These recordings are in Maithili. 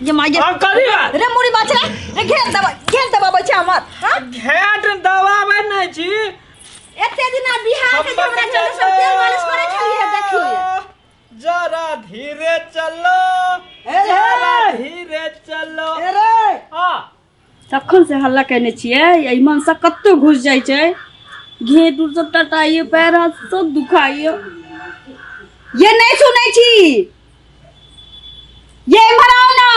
ये माय हाँ, कथी बात? रे मुड़ी बात रे रे घेर दबा घेर दबाबै छै हमर हाँ? घेंट दबाबै नहि छी एते दिना बिहार के हमरा घर सब तेल मालिश करै छलियै देखियौ जरा धीरे चलो ए रे। जरा धीरे चलो ए रे हाँ तखन से हल्ला केने छियै एहि मनसा कतौ घुसि जाइ छै घेंट उट सब टटाइए पैर हाथ सब दुखाइए। ये नहीं सुनै छी, ये इम्हर आओ ना।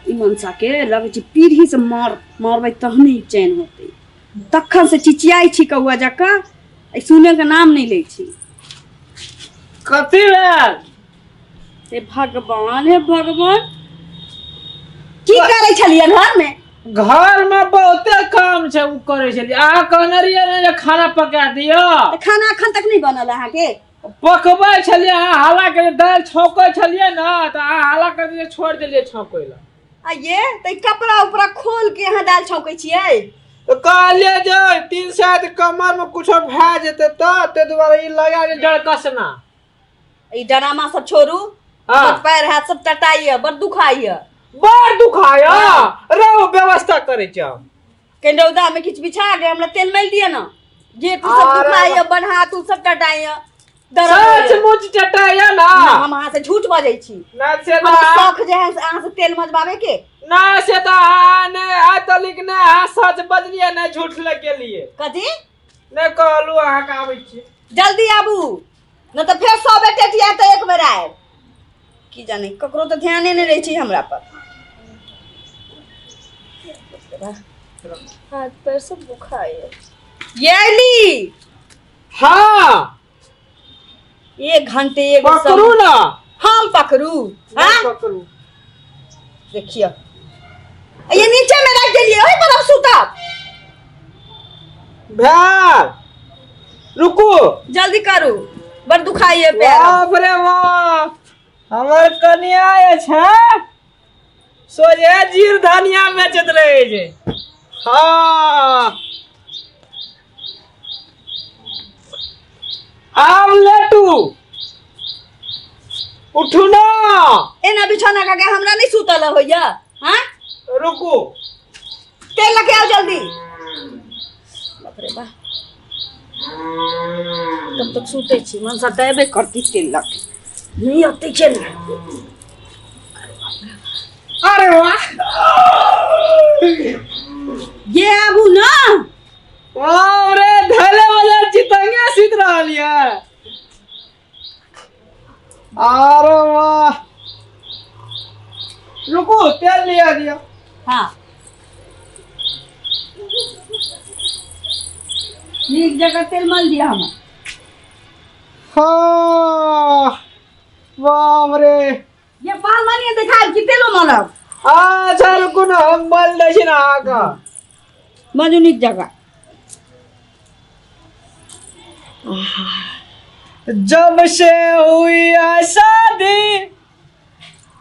ई मनसा के लगै छै पीढ़ी से मार मारबै तहने ई चैन होतै। तखन से चिचियाइ छी कौआ जकाँ, ई सुने के नाम नहि लै छी। कथी भेल? हे भगवान, हे भगवान। की करै छलियै घर में? घर में बहुते काम छै, उ करै छलियै। अहाँ कहने रहियै ने जे खाना पका दियौ। तऽ खाना अखन तक नहि बनल अहाँके? पकबै छलियै, अहाँ हल्ला के दालि छौंकै छलियै ने तऽ अहाँ हल्ला कर दियै, छोड़ि देलियै छौंकै लए। आ ये तऽ ई कपड़ा उपड़ा खोल के अहाँ दालि छौंकै छियै? तऽ कहलियै जे 3 सए कमर मे कुछो भए जेतै, तऽ ताहि दुआरे ई लगा के डरकसना। ई डरामा सब छोड़ू। हाँ। पैर हाथ सब टटाइए, बड़ दुखाइए। बड़ दुखाय रहो, व्यवस्था करै छी हम। कहीं रौदा में किछु बिछा के हमरा तेल मलि दिअ ने, जे तू सब अरे दुखाइए, बड़ हाथ उ सब टटाइए, दर्द होइए। सचमुच चटाइया ना? ना, हम अहाँ से झूठ बजै छी? ना से हमरा ना शौख जे है अहाँ से तेल मजबाबे के। ना से तऽ अहाँ ने आइ तलिक ने अहाँ सच बजलियै ने झूठ लगेलियै। कथी? नहि कहलू, अहाँके आबै छी। जल्दी आबू, नहि तऽ फेर 100 बेर टेटिया तऽ एक बेर आयब। की जाने, ककरो तऽ ध्याने नहि रहै छै हमरा पर। हाथ पैर सब दुखाइए। ये अयली। हाँ। एक घंटे एगो पकड़ू ना। हम पकड़ू? हाँ? पकड़ू। देखियो, ये नीचे में रख देलिए, ओहि पर हम सुतब। भेल, रुकू। जल्दी करू, बड़ दुखाइए पैर। बाप रे बाप, हमर कनिया जे छै सोझे जीर धनिया बेचैत रहै छै। हाँ, आब लेटू, उठू ना। एना बिछौना का के हमरा नहीं सुतल होइया। हाँ। रुकू। तेल लगे आओ जल्दी। बाप रे बाप, तब तक सुतै छी, मनसा तऽ एबे करती तेल लग नहि अतै छै ने। अरे वाह! ये आबू ना। बाप रे, धैले वाला चितंगे सुति रहल ये। अरे वाह, रुकू, तेल लिया दिया। हाँ, नीक जगह तेल मल दिया हमरा। हाँ, बाप रे। ये पहलवानी देखाब कि तेलो मलब? अच्छा रुकू ना, हम मल दै छी ना अहाँके। मजू नीक जगह। जब से हुई है शादी,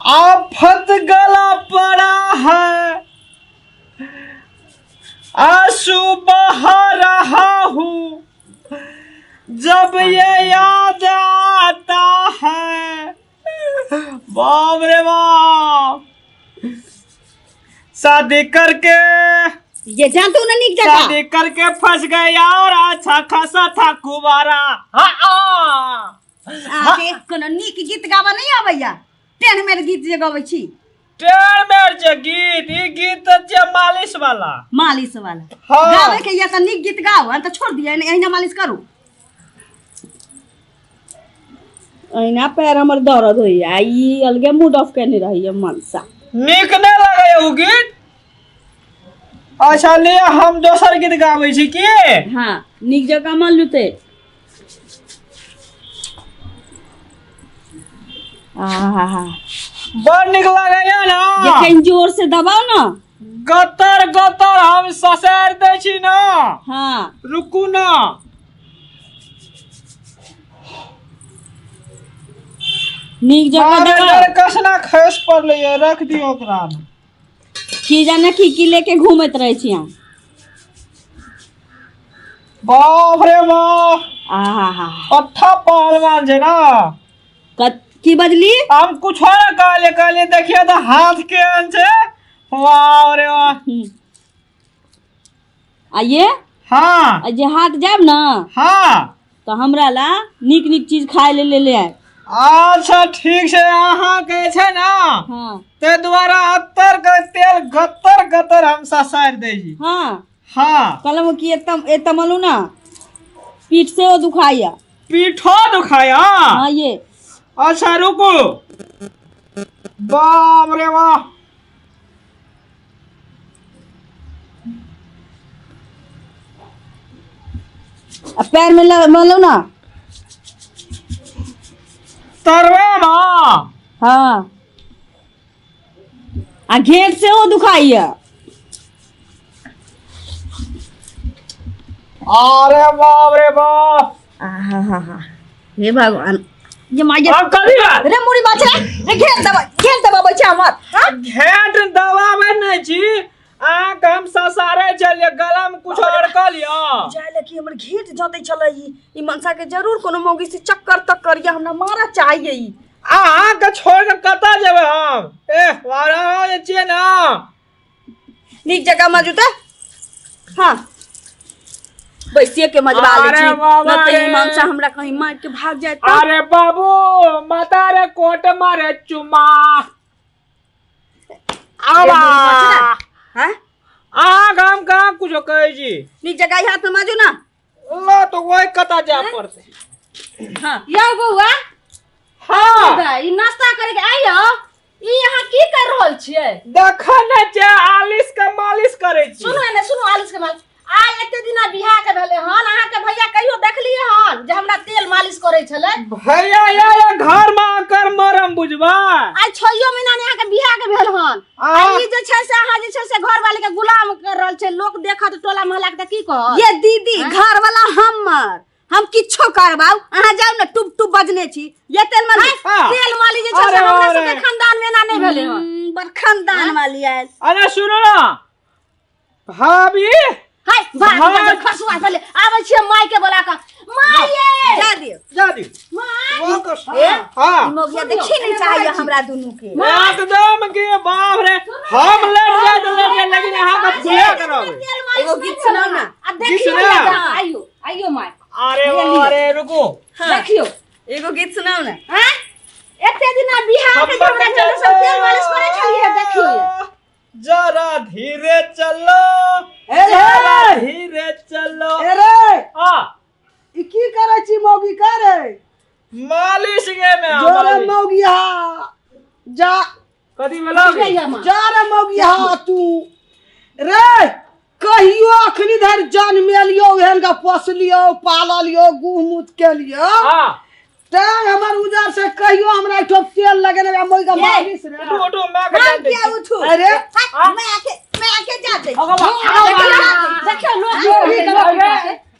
आफत गला पड़ा है, आंसू बहा रहा हूँ जब ये याद आता है। बाप रे बाप, शादी करके ये जानते हो ना नीक जगह। शादी करके फंस गया और अच्छा खासा था कुमारा। हाँ हाँ। अहाँके कोनो नीक गीत गाबऽ नहि अबैया, टेढ़ मेढ़ गीत जे गबै छी। टेढ़ मेढ़ जे गीत, ई गीत तऽ छै मालिश वाला। मालिश वाला? हाँ। गाबै के या तऽ नीक गीत गाउ, आ तऽ छोड़ दिअ, एहिना मालिश करू। अहिना पैर हमर दर्द होइया आ ई अलगे मूड ऑफ केने रहैया मनसा। नीक नहि लगैया ओ गीत? अच्छा ले, हम दोसर गीत गाबै छी की। हाँ, नीक जकाँ मन लुते। आहा। बड़ नीक लगैया ना? जखन जोर से दबाओ ना। गतर गतर हम ससारि दै छी ना। हाँ। रुकू ना। नीक जकाँ बाप रे, दबाओ। कसना खसि पड़लै ये, रख दियौ ओकरा। की जाने की की लेके घूमैत रहै छी अहाँ। बाप रे बाप। आहा हा। अच्छा पहलवान छै ना। की बजली? हम कुछो ने कहलिए, कहलिए देखिए तो हाथ केहन छै। वाह रे वाह। आ ये हाँ। आ जे हाट जायब ना, हाँ, तो हमरा ला नीक नीक चीज खाय ले ले ले आयब। अच्छा ठीक छै, अहाँ के छै ना, हाँ, ताहि दुआरे अत्तर के तेल गत्तर गत्तर हम ससारि दै छी। हाँ। हाँ। कहलहुँ कि एतम एतम अलू ना, पीठ से वो दुखाइया। पीठो दुखाया? हाँ ये। अच्छा रुकू, बाप रे वाह। अब पैर में मलो ना। तरवे माँ। हाँ, आ घेंट से वो दुखाइया। अरे बाप रे बाप। आहा हा हा, हे भगवान, ये माये। अब कथी बात? रे मुड़ी बाछे रे, घेर दबा, घेर दबाबै छै हमर। हाँ? घेंट दबाबै नहि छी अहाँके, हम ससारे छलियै, गला में कुछ अड़कल यऽ। जाय ले कि हमर घेंट जतै छलै। ई मनसा के जरूर कोनो मौगी से चक्कर तक्कर या हमरा मारऽ चाहिए ई। अहाँके छोड़ के कतऽ जेबै हम? ए वारा जे छियै ना। नीक जगह मजूता। हाँ, बैसिए के मजबा ले अरे छी बाबा न तऽ ई रे। मनसा हमरा कहीं मार के भाग जाए तऽ। अरे बाबू माता रे कोट मारे चुमा आवा। हाँ? अहाँ हम कहाँ कुछो कहै छी? नीक जगह ई हाथ में माजू ना। ला तो वही कतऽ जाय पड़तै। हाँ। यौ बौआ। हाँ। दाइ, ई नाश्ता करे के आइयो, ई अहाँ की कर रहल छियै? देखऽ ने छै, आलिस के मालिश करै छी। सुनू एने सुनू, आलिस के मालिश आइ एते दिना बियाह के भेलै हन, अहाँके भैया कहियो देखलियै हन जे हमरा तेल मालिश करै छलै? भैया या या घर में आकर मरम बुझबा। आइ छओ महीना ने अहाँके बियाह के भेल हन, आ। आ ई जे छै से अहाँ जे छै से घर वाले के गुलाम कर रहल छै। लोक देखत टोला मोहल्ला के तऽ की कहत? ये दीदी, घर वाला हमर, हम किछो करबाउ, अहाँ जाउ ने। टुप टुप बजने छी। ये तेल मालिश। हाँ। तेल मालिश जे छै से अरे हमरा अरे। सबके खानदान में एना नहि भेलै हन। बड़ खानदान वाली आयल। अरे सुनो ना भाभी। हाय भाग। हाँ। भाग खसुआ भेलै, आबै छियै माय के बोला कऽ। माय ये। जा दियौ। जा दी। माय। वो तो हाँ। ई मौगिया देखी नहीं चाहिए हमरा दुनू के। एकदम के बाप रे, हम लेट जाए तो लेट जाए, लेकिन अहाँ के पूरा करब। तेल मालिश एगो गीत सुनाउ ना। आ देखियो गीत सुनाउ। ने, आइयो आइयो माय। अरे अरे रुको। देखियो। एगो गीत सुनाउ ना। हैं, एते दिना बिहार के हमरा चले सब तेल मालिश करे छलियै, देखियो ये। जरा धीरे चलो, ए रे। जरा धीरे चलो। ए रे। आ। ई की करै छी मौगी करे? मालिश गे में जोरे। मालिश। मौगी हा जा। कथी भेलो गे? बुझलियै माँ? जा रे मौगी हा तू रे, कहियो अखनी धरि जन्मेलियो, एहन के पोसलियो पाललियो, गुह मूत केलियो, हाँ। तैं हमर उजर से कहियो हमरा एहिठाम तेल लगेने आ मौगी के मालिश रे। उठू उठू, मैं के जान दै किया छी। उठू? अरे। हाँ, मैं आके, मैं आके जाते। अगो बा, अगो बा। देखियो लोक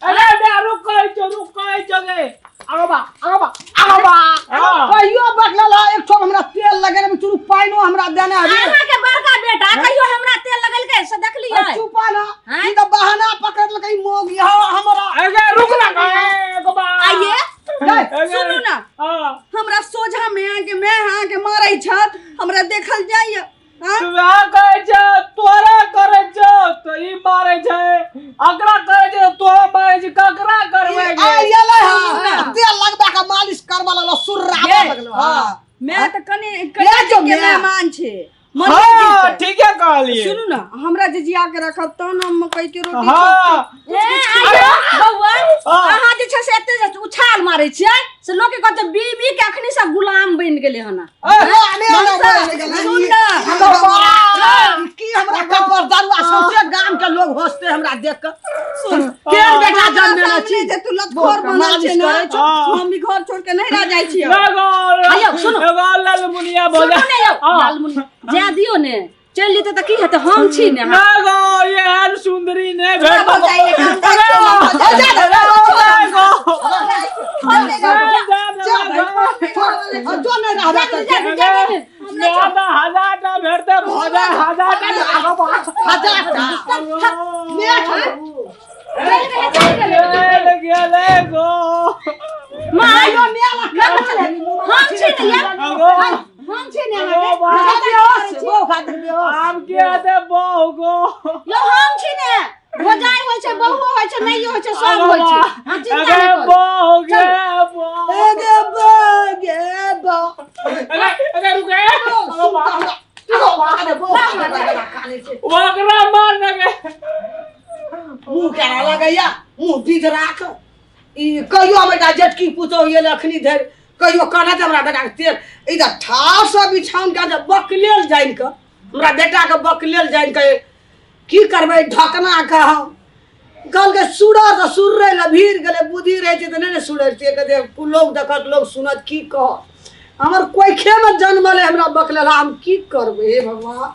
अरे अरे अरे रुक कहै छौ, रुक कहै छौ गे। अगो बा, अगो बा, अगो बा। हाँ। कहियो बदलल है एक ठो हमरा तेल लगेने, चुरू पाइनो हमरा देने हबे। अहाँ के बड़का बेटा कहियो हमरा तेल लगेलकै से देखलियै? चुपा ना, ई तऽ बहाना पकड़लकै मौगी हा हमरा। अरे रुक ना गे, अगो बा। आइए। अरे, सुनू ना। हाँ। हमरा सोझा में आके मैं अहाँके मारै छत, हमरा देखल जाइए? हाँ? तू कहै छै तोरा करै छौ तऽ ई मारै छै, अकरा करै छै तोरा मारै छै, ककरा करबै गे? आ एलै हा तेल लगबा के मालिश करबा लगलो, सुर्राबा लगलो। हां। मैं तऽ कने ले कने जो के मैं। मेहमान छै। मन हाँ, ठीके कहलिए। सुनू ना, हमरा जे जिया के रखब तहन हम मकई के रोटी। हाँ। ए आइयो बौआ। हाँ। अहाँ जे छै से एते जे उछाल मारै छियै से लोक के कहते बीबी के अखनी सब गुलाम बनि गेलै हन। सुन ना। की हमरा कपर दारुआ, सौंसे गाम के लोग हंसते हमरा देख के। केहन बेटा जन्मेने छी? जे तू लतखोर बनल छै मालिश ना, करै छौ। हम भी घर छोड़ के नहीं रह जाइ छियै। एगो आइयो, सुनू। एगो लालमुनिया भऽ सुनू जा। ने यौ। हाँ। लालमुनि जाय दियौ ने, चलि जेतै तऽ की हेतै, हम छी ने अहाँ। एगो एहन सुन्दरी नहि भऽ भेटत। जाइए, काम जाइ छियै, भऽ जाइ। जो नहीं रहबे तऽ हजार टा भेटतै भऽ जाय, हजार टा। हजार टा गेल गेलै गो। माय, हम छी ने यै। खातिर बेहोश। आब के हेतै बहु गो? यौ, हम छी ने। भौजाइ होइ छै, बहुओ होइ छै, नैयो होइ छै, सब होइ छै। अहाँ चिंता अरे नहि करू। बहु गे बहु। ए गे बा गे बा। अरे अरे, रुके। ओकरा मार लगे। मुँह केना लगैया, मुँह बीध राख। ई कहियो हम एकटा जेटकी पुतोह एल अखनी धरि कहियो कहने हमरा बेटाके तेल ई तऽ ठाढ़सँ बिछाउन के जे बकलेल जानि कऽ, हमरा बेटाके बकलेल जानि कऽ की करबै ढकना के? हम कहलकै सुरर तऽ सुररै लए भीड़ गेलै। बुद्धि रहै छै तऽ नहि ने सुरैते। कहतै लोक देखत, लोक सुनत, की कहत? हमर कोइखेमे जन्मल है हमरा बकलेला, हम की करबै? हे भगवान।